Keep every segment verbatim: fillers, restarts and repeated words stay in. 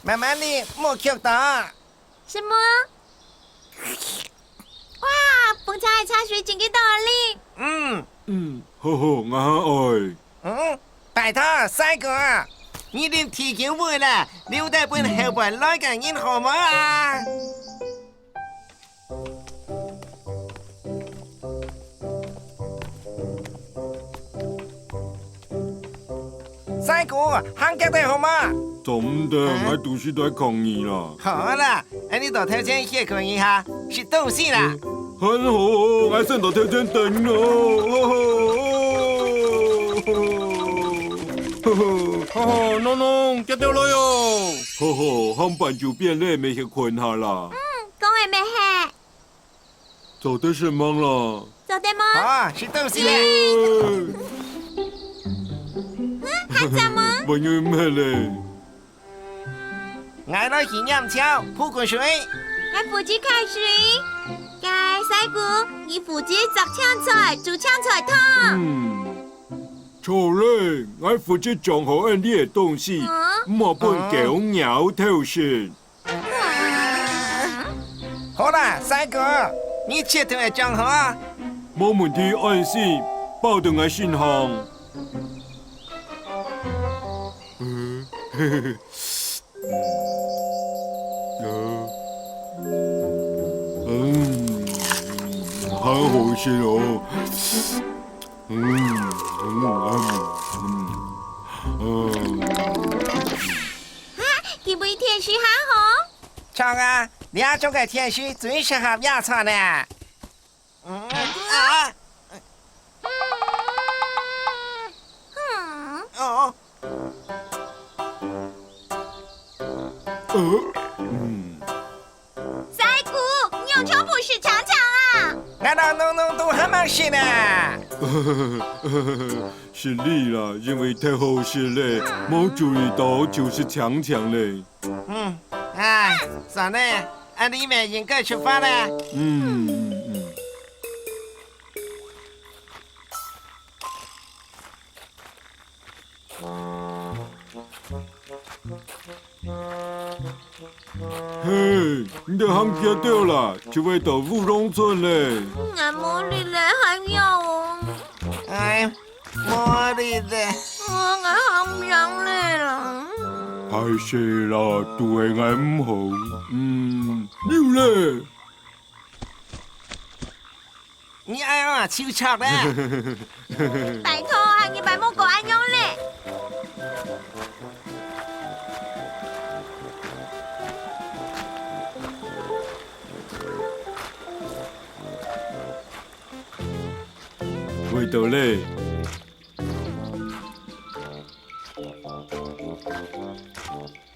慢慢哩，莫噭到。什麼？哇，紅茶个茶水真个大力。嗯。嗯，好好，𠊎還愛。嗯，拜託，賽古啊，你啉提酒杯啦，留低分後背來个人好無啊？ 賽古，行遽兜好無？做毋得，𠊎肚屎在抗議啦。好啦，恁呢到頭前歇睏一下，食東西啦。嗯，還好，𠊎先到頭前等咯。哈哈，喏喏，遽兜來哦。好好，項飯就變咧，乜歇睏下啦。嗯，講个乜係。 做得食吂啦？做得吂？啊，食東西咧。耶！嗯，還做麼？還有咩咧？𠊎來去拈樵，浮滾水。𠊎負責㧡水。該賽古，你負責摘青菜，煮青菜湯。嗯，著咧，𠊎負責裝好恁呢个東西，嗯？毋好分狗貓偷食。 好啦，賽古，你切斷个裝好啊？無問題，安心，包等𠊎先行。嗯，嗯，很好吃哦。嗯，嗯，嗯，嗯，嗯。 哈，佢分甜食還好？著啊，這種个甜食最適合野餐呢。嗯，啊，嗯。哦，呃，嗯。 賽古，你仰全部食淨淨啊？𠊎摎噥噥都還吂食呢。失禮啦，因為忒好食咧，無注意到就食淨淨咧。嗯，唉，算咧，恁呢乜應該出發咧。嗯，嗯，嗯。 嘿，你兜行幾多啦，就會到烏龍村咧。𠊎無力咧，還要哦。哎，無力咧。哦，𠊎行毋贏咧啦。歹勢啦，都係𠊎毋好。嗯，溜咧。 你恁樣啊，就著咧。拜託啊，你擺莫過恁樣咧。會到咧。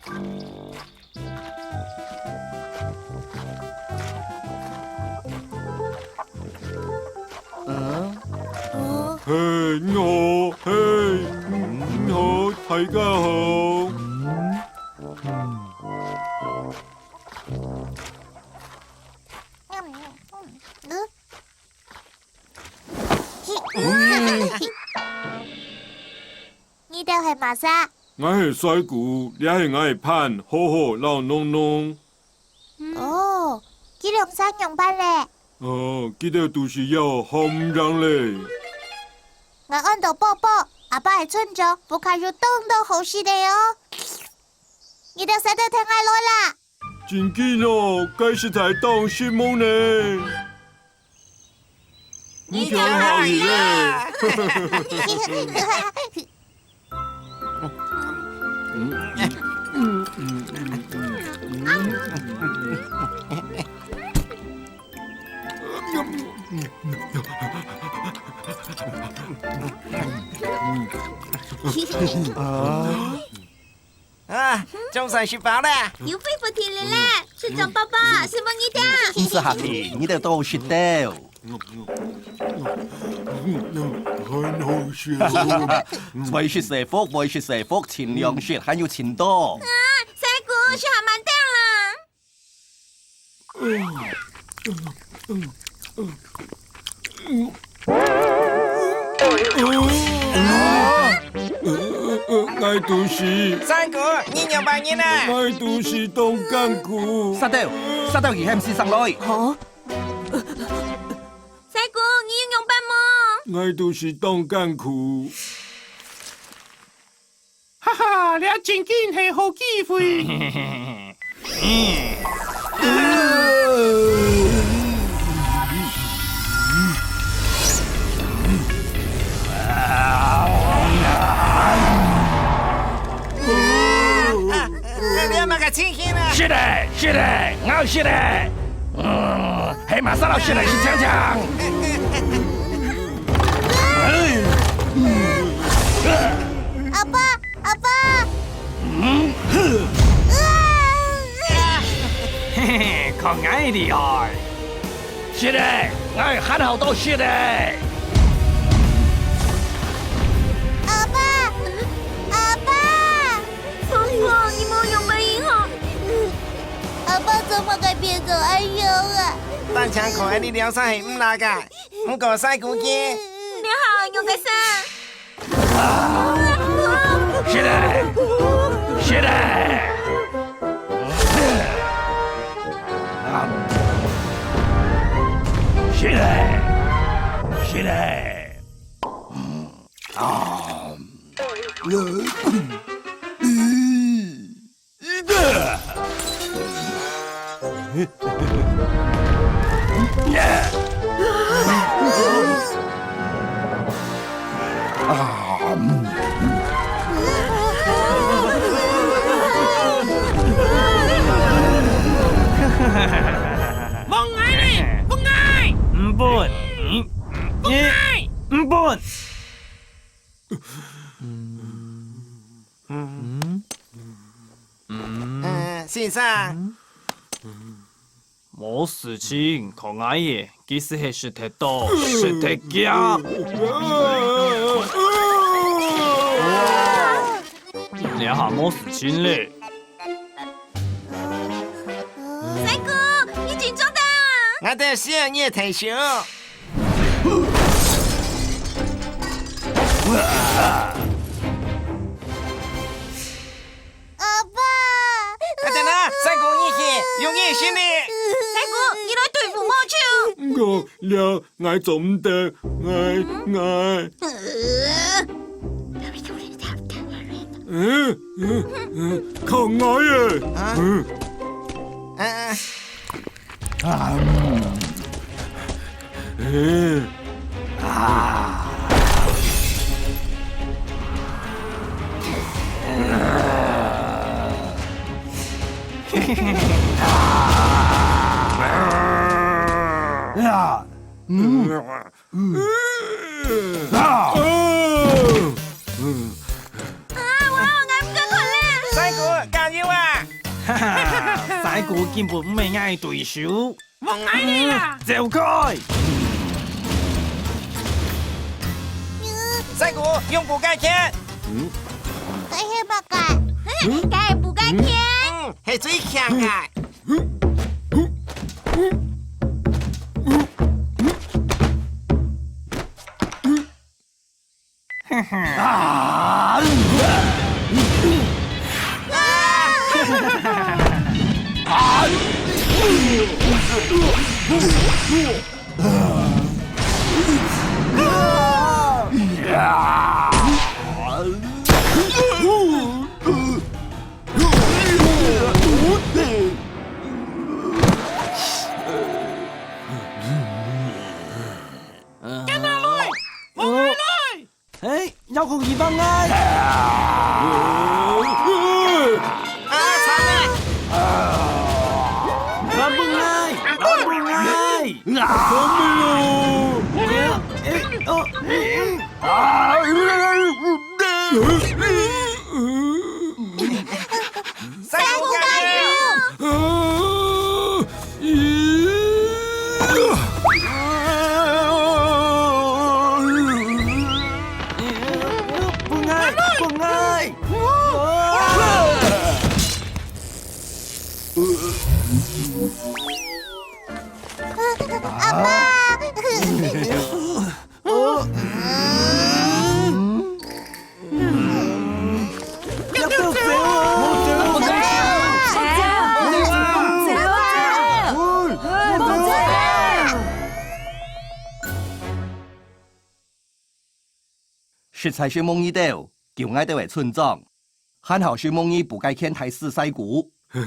嗯？哦。嘿，你好，嘿，你好，大家好。嗯。 你兜係麼儕？𠊎係賽古，這係𠊎个伴，好好摎噥噥。哦，佢兩儕仰般咧？哦，佢兜肚屎枵，行毋贏咧。𠊎安到寶寶，阿爸係村長，屋下有當多好食个哦。你兜使得跈𠊎來啦！ 真緊哦，該實在當失望呢。你聽好矣咧。啊，總算食飽咧。有恢復體力咧，村長伯伯，承蒙你兜。毋使客氣，你兜都食得。很好吃哦。會食細福，會食細福，盡量食，還有盡多。啊，賽古，食較慢兜啦。 呃， ，𠊎肚屎。三姑，你仰般形啊？𠊎肚屎當艱苦。殺掉，殺掉佢喊死上來。好。三姑，你有仰般無？𠊎肚屎當艱苦。哈哈，這正經係好機會。啊，這麼个情形啊？食咧，食咧，𠊎食咧。嗯，係麼儕摎食咧去嗆嗆。阿爸，阿爸。嗯。啊！嘿嘿，看𠊎厲害！食咧，𠊎還好多食咧。阿爸，阿爸。 婆婆，你無用个以後。阿爸做麼个變做恁樣啊？單淨看恁樣了煞係毋罅个，毋過三姑佢。你好，用个啥？食咧，食咧，食咧，食咧。 啊！放𠊎咧！放𠊎！毋分！嗯，放𠊎！毋分！ 嗯，先生。無事情，看𠊎个，佢斯係食忒多，食忒遽。這下無事情咧。 三姑，你緊張點啊！𠊎兜需要你个退休。阿爸！啊，等等，三姑，你去，用你个心力。三姑，你來對付毛球。我了，𠊎做毋得，𠊎，𠊎。呃。 嗯，嗯，嗯，看𠊎个。啊？嗯。啊，啊。啊，嗯。嗯。啊。啊。啊。嗯。 啊！啊！啊！哇，𠊎毋敢看咧！三姑，加油啊！哈哈，三姑根本毋係𠊎對手。放𠊎咧啦！走開！三姑，用補鈣片。嗯？該係麼个？該係補鈣片。嗯，係最強个。 放𠊎來！放𠊎來！哎，要空氣放𠊎！啊，慘啊！還分𠊎！還分𠊎！救命哦！哎，哎，哦，哎，哎。 啊！三姑加油！啊！咦！分𠊎！分𠊎！啊！阿爸！實在承蒙你兜，救𠊎兜个村莊，還好承蒙你補該圈大屎西瓜。西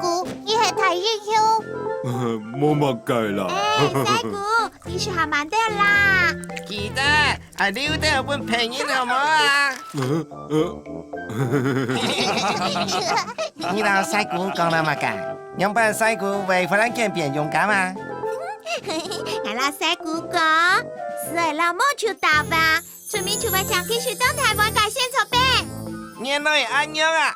瓜，你係大英雄。無麼个啦。哎，西瓜，你食較慢兜啦。記得，愛留兜分別人好無啊？呃，呃。你摎西瓜講了麼个？仰般西瓜會忽然間變勇敢啊？𠊎摎西瓜講，獅仔摎毛就打吧， 村民就會想繼續到臺灣个仙草冰。原來恁樣啊！